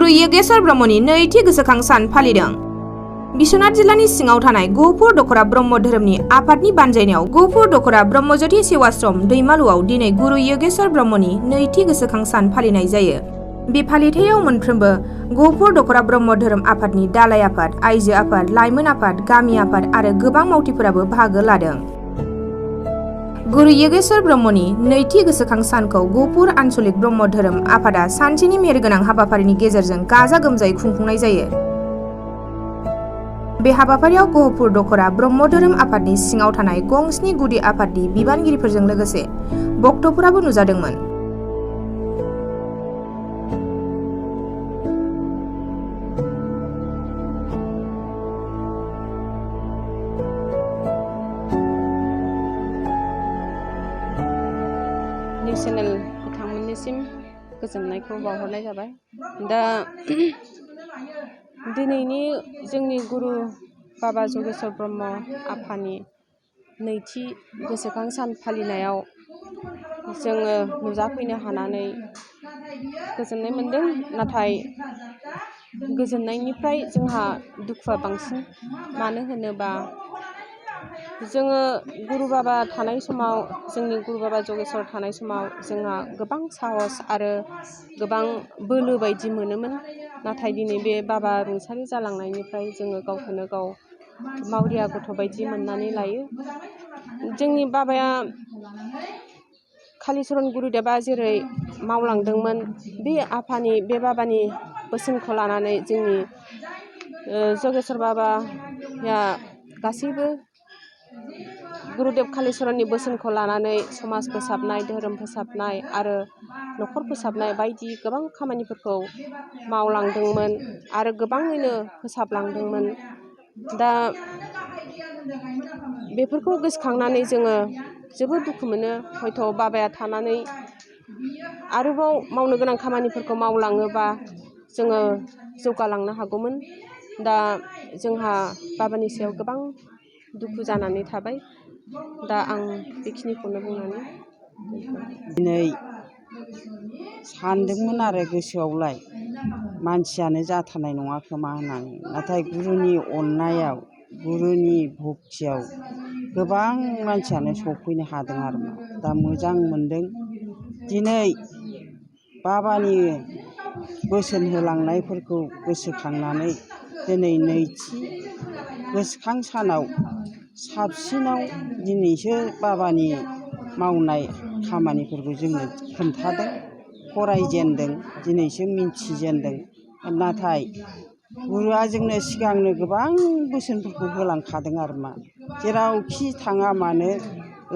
गुरु यज्ञेश्वर ब्रह्मनि नैथि गोसोखां सान फालिदों। बिश्वनाथ जिल्लानि सिङाव थानाय गहपुर दखरा ब्रह्म धोरोमनि आफादनि बानजायनायाव गहपुर दखरा ब्रह्मज्योति सेवाश्रम दैमालुआव दिनै गुरु यज्ञेश्वर ब्रह्मनि नैथि गोसोखां सान फालिनाय जायो। बे फालिथायाव मोनफ्रोमबो गहपुर दखरा ब्रह्म धोरोम आफादनि दालाइ आफाद, आइजो आफाद, लाइमोन आफाद, गामि आफाद आरो गोबां मावथिफोराबो बाहागो लादों। गुरु यज्ञेश्वर ब्रह्मनि नैथि गोसोखां सानखौ गहपुर आन्चलिक ब्रह्म धोरोम आफादा सानसेनि मेहेरगोनां हाबाफारिनि गेजेरजों गाजा गोमजायै खुंफुंनाय जायो। बे हाबाफारियाव गहपुर दखरा ब्रह्म धोरोम आफादनि सिङाव थानाय गं 7 गुदि आफादनि बिबानगिरिफोरजों लोगोसे भक्तफोराबो नुजादोंमोन। निउस चेनेल बिथांमोननिसिम गोजोननायखौ बावहरनाय जाबाय। दा दिनैनि जोंनि गुरु बाबा जगेश्वर ब्रह्म आफानि नैथि गोसोखां सान फालिनायाव जोङो नुजाफैनो हानानै गोजोननाय मोनदों। नाथाय गोजोननायनिफ्राय जोंहा दुखुआ बांसिन। मानो होनोबा जोङो गुरु बाबा थानाय समाव, जोंनि गुरु बाबा जगेश्वर थानाय समाव जोंहा गोबां साहस आरो गोबां बोलो बायदि मोनोमोन। नाथाय दिनै बे बाबा रुंसारि जालांनायनिफ्राय जोङो गावखौनो गाव मावरिया गथ' बायदि मोननानै लायो। जोंनि बाबाया कालिचरन गुरुदेबा जेरै मावलांदोंमोन, बे बाबानि बोसोनखौ लानानै जोंनि जगेश्वर बाबाया गासैबो गुरुदेब कालिचरननि बोसोनखौ लानानै समाज फोसाबनाय, धोरोम फोसाबनाय आरो न'खर फोसाबनाय बायदि गोबां खामानिफोरखौ मावलांदोंमोन आरो गोबाङैनो फोसाबलांदोंमोन। दा बेफोरखौ गोसोखांनानै जोङो जोबोद दुखु मोनो। हयथ' बाबाया थानानै आरोबाव मावनो गोनां खामानिफोरखौ मावलाङोबा जोङो जौगालांनो हागौमोन। दा जोंहा बाबानि सायाव गोबां दुखु जानानै थाबाय। दा आं बेखिनिखौनो बुंनानै दिनै सानदोंमोन आरो गोसोआवलाय मानसियानो जाथारनाय नङा खोमा होननानै। नाथाय गुरुनि अननायाव, गुरुनि भक्तियाव गोबां मानसियानो सफैनो हादों आरो दा मोजां मोनदों। दिनै बाबानि बोसोन होलांनायफोरखौ गोसोखांनानै दिनै नैथि गोसोखां सानाव साबसिनाव दिनैसो बाबानि मावनाय खामानिफोरखौ जोंनो खोन्थादों, फरायजेनदों, दिनैसो मिन्थिजेनदों। नाथाय गुरुआ जोंनो सिगांनो गोबां बोसोनफोरखौ होलांखादों आरो जेरावखि थाङा मानो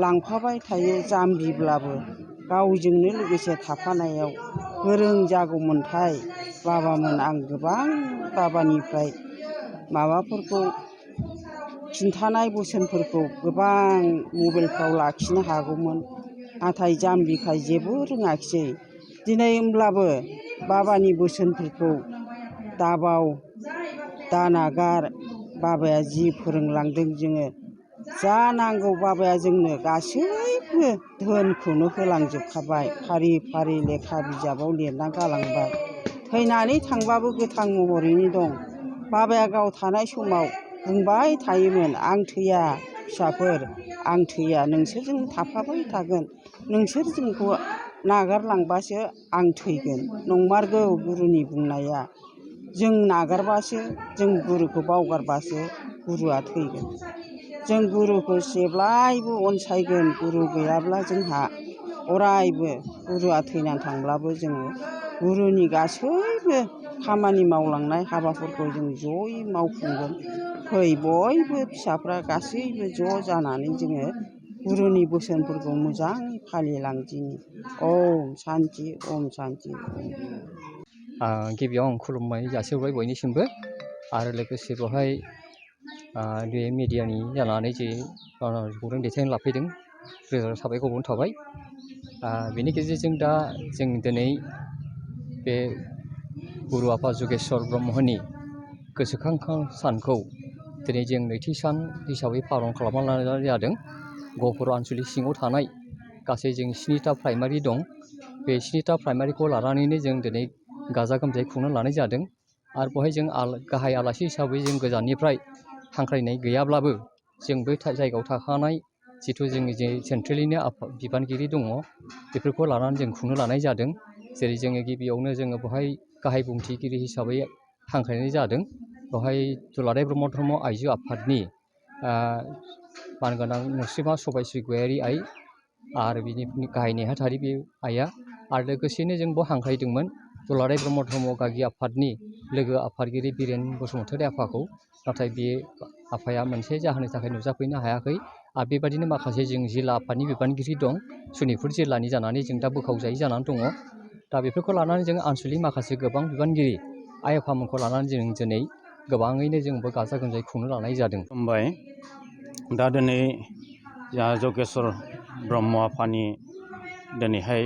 लांफाबाय थायो। जाम्बिब्लाबो गावजोंनो लोगोसे थाफानायाव गोरों जागौमोनथाय बाबामोन। आं गोबां बाबानिफ्राय माबाफोरखौ खिन्थानाय बोसोनफोरखौ गोबां मबाइलफ्राव लाखिनो हागौमोन। नाथाय जाम्बिखाय जेबो रोङाखिसै। दिनै होमब्लाबो बाबानि बोसोनफोरखौ दाबाव, दानागार। बाबाया जि फोरोंलांदों जोङो जा नांगौ बाबाया जोंनो गासैबो धोनखौनो होलांजोबखाबाय। फारि फारि लेखा बिजाबाव लिरना गालांबाय। थैनानै थांबाबो गोथां महरैनो दं। बाबाया गाव थानाय समाव बुंबाय थायोमोन, आं थैया फिसाफोर, आं थैया, नोंसोरजों थाफाबाय थागोन। नोंसोर जोंखौ नागारलांबासो आं थैगोन। नंमारगौ गुरुनि बुंनाया। जों नागारबासो, जों गुरुखौ बावगारबासो गुरुआ थैगोन। जों गुरुखौ जेब्लायबो अनसायगोन। गुरु गैयाब्ला जोंहा अरायबो, गुरुआ थैनानै थांब्लाबो जोङो गुरुनि गासैबो खामानि मावलांनाय हाबाफोरखौ जों जयै मावफुंगोन। फै बयबो फिसाफ्रा गासैबो ज' जानानै जोङो गुरुनि बोसोनफोरखौ मोजाङै फालिलांदिनि। ओम सान्ति, ओम सान्ति। गिबियाव आं खुलुमनाय जासिहरबाय बयनिसिमबो। आरो लोगोसे बेवहाय बे मिडियानि जानानै जे खौरां दैथायनो लाफैदों, रोजा रोजा साबायखर बावनाय थाबाय। बेनि गेजेरजों दा जों दिनै बे गुरु आफा जगेश्वर ब्रह्मनि गोसोखां सानखौ दिनै जों नैथि सान हिसाबै पालन खालामना लानाय जादों। गहपुर आन्चलिक सिङाव थानाय गासै जों 7टा प्राइमारि दं। बे 7टा प्राइमारिखौ लानानैनो जों दिनै गाजा गोमजायै खुंनो लानाय जादों। आरो बेवहाय जों गाहाय आलासि हिसाबै जों गोजाननिफ्राय हांख्रायनाय गैयाब्लाबो जों बै जायगायाव थाखानाय जिथु जोंनि जे सेन्ट्रेलनिनो बिबानगिरि दङ बेफोरखौ लानानै जों खुंनो लानाय जादों। जेरै जोङो गिबियावनो जोङो बेवहाय गाहाय बुंथिगिरि हिसाबै हांख्रायनाय जादों। बेवहाय दुलाराय ब्रह्म धर्म आइजो आफादनि मानगोनां मुस्रिमा सबायस्रि गयारि आइ आरो बिनि गाहाय नेहाथारि बे आइआ, आरो लोगोसेनो जों बेयाव हांख्रायदोंमोन दुलाराय ब्रह्म धर्म गागि आफादनि लोगो आफादगिरि बिरेन बसुमतारी आफाखौ। नाथाय बे आफाया मोनसे जाहोननि थाखाय नुजाफैनो हायाखै। आरो बेबायदिनो माखासे जों जिल्ला आफादनि बिबानगिरि दं, सनितपुर जिल्लानि जानानै जों दा बोखावजायै जानानै दङ। दा बेफोरखौ लानानै जों आनसलिक माखासे गोबां बिबानगिरि आइ आफामोनखौ लानानै जों दिनै गोबाङैनो जोंबो गाजा गोमजायै खुंनो लानाय जादों। खुलुमबाय। दा दिनै जोंहा जगेस्वर ब्रह्म आफानि दिनैहाय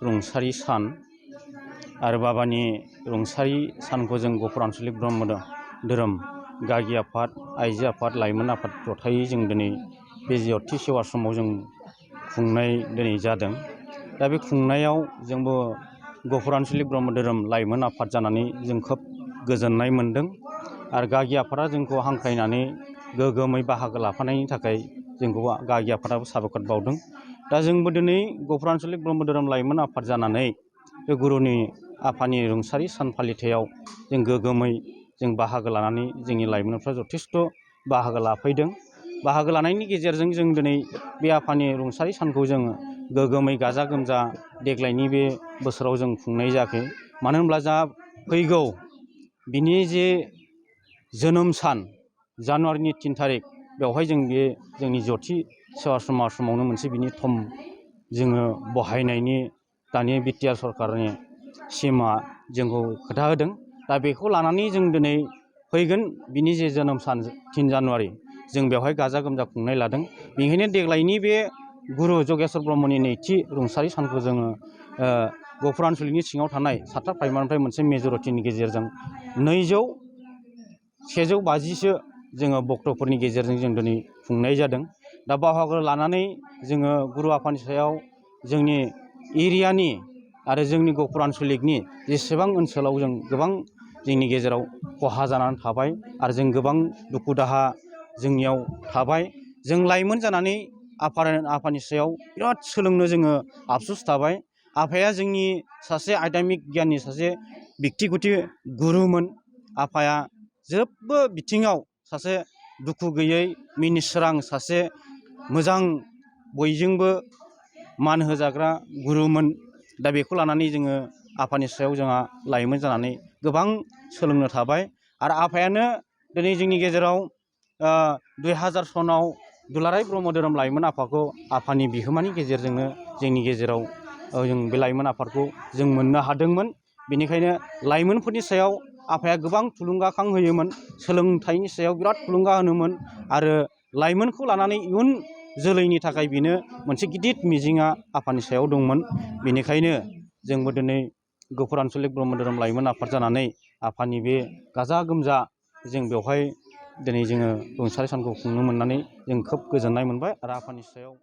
रुंसारि सान आरो बाबानि रुंसारि सानखौ जों गफुर आनसलिक ब्रह्म धोरोम गागि आफाद, आइजो आफाद, लाइमोन आफाद जथायै जों दिनै बे जिअथि सेवाश्रमाव जों खुंनाय दिनै जादों। दा बे खुंनायाव जोंबो गफुर आनसलिक ब्रह्म धोरोम लाइमोन आफाद जानानै जों खोब गोजोननाय मोन्दों। आरो गागि आफादा जोंखौ हांख्रायनानै गोगोमै बाहागो लाफानायनि थाखाय जोंखौ गागि आफादाबो साबायखर बावदों। दा जोंबो दिनै गफुर आनसलिक ब्रह्म धोरोम लाइमोन आफाद जानानै बे गुरुनि आफानि रुंसारि सान फालिथायाव जों गोगोमै जों बाहागो लानानै जोंनि लाइमोनफ्रा जथेस्थ' बाहागो लाफैदों। बाहागो लानायनि गेजेरजों जों दिनै बे आफानि रुंसारि सानखौ जों गोगोमै गाजा गोमजा देग्लायनि बे बोसोराव जों खुंनाय जायाखै। मानो होनब्ला जा फैगौ बिनि जे जोनोम सान जानुवारिनि 3 थारिख बेवहाय जों बे जोंनि जथि सेवाश्रमा समावनो मोनसे बिनि थम जोङो बहायनायनि दानि बिटिआर सरकारनि सिमा जोंखौ खोथा होदों। दा बेखौ लानानै जों दिनै फैगोन बिनि जे जोनोम सान 3 जानुवारि जों बेवहाय गाजा गोमजा खुंनाय लादों। बेनिखायनो देग्लायनि बे गुरु जगेस्वर ब्रह्मनि नैथि रुंसारि सानखौ जोङो गफुर आनसलिकनि सिङाव थानाय 7था प्राइमारनिफ्राय मोनसे मेजरिटिनि गेजेरजों 150सो जोङो भक्तफोरनि गेजेरजों जों दिनै खुंनाय जादों। दा बाहागो लानानै जोङो गुरु आफानि सायाव जोंनि एरियानि आरो जोंनि गफुर आनसलिकनि जेसेबां ओनसोलाव जों गोबां जोंनि गेजेराव खहा जानानै थाबाय आरो जों गोबां दुखु दाहा जोंनियाव थाबाय। जों लाइमोन जानानै आफानि सायाव बिराद सोलोंनो जोङो आफसुस थाबाय। आफाया जोंनि सासे आध्यात्मिक गियाननि सासे बिक्तिगति गुरुमोन। आफाया जेबो बिथिङाव सासे दुखु गैयै मिनिस्रां सासे मोजां बयजोंबो मान होजाग्रा गुरुमोन। दा बेखौ लानानै जोङो आफानि सायाव जोंहा लाइमोन जानानै गोबां सोलोंनो थाबाय। आरो आफायानो दिनै जोंनि गेजेराव 2000 सनाव दुलाराय ब्रह्म धोरोम लाइमोन आफादखौ आफानि बिहोमानि गेजेरजोंनो जोंनि गेजेराव जों बे लाइमोन आफादखौ जों मोननो हादोंमोन। बेनिखायनो लाइमोनफोरनि सायाव आफाया गोबां थुलुंगाखां होयोमोन, सोलोंथाइनि सायाव बिराद थुलुंगा होनोमोन आरो लाइमोनखौ लानानै इयुन जोलैनि थाखाय बेनो मोनसे गिदिर मिजिंआ आफानि सायाव दंमोन। बेनिखायनो जोंबो दिनै गफुर आनसलिक ब्रह्म धोरोम लाइमोन आफाद जानानै आफानि बे गाजा गोमजा जों बेवहाय दिनै जोङो रुंसारि सानखौ खुंनो मोननानै जों खोब गोजोननाय मोनबाय आरो आफानि सायाव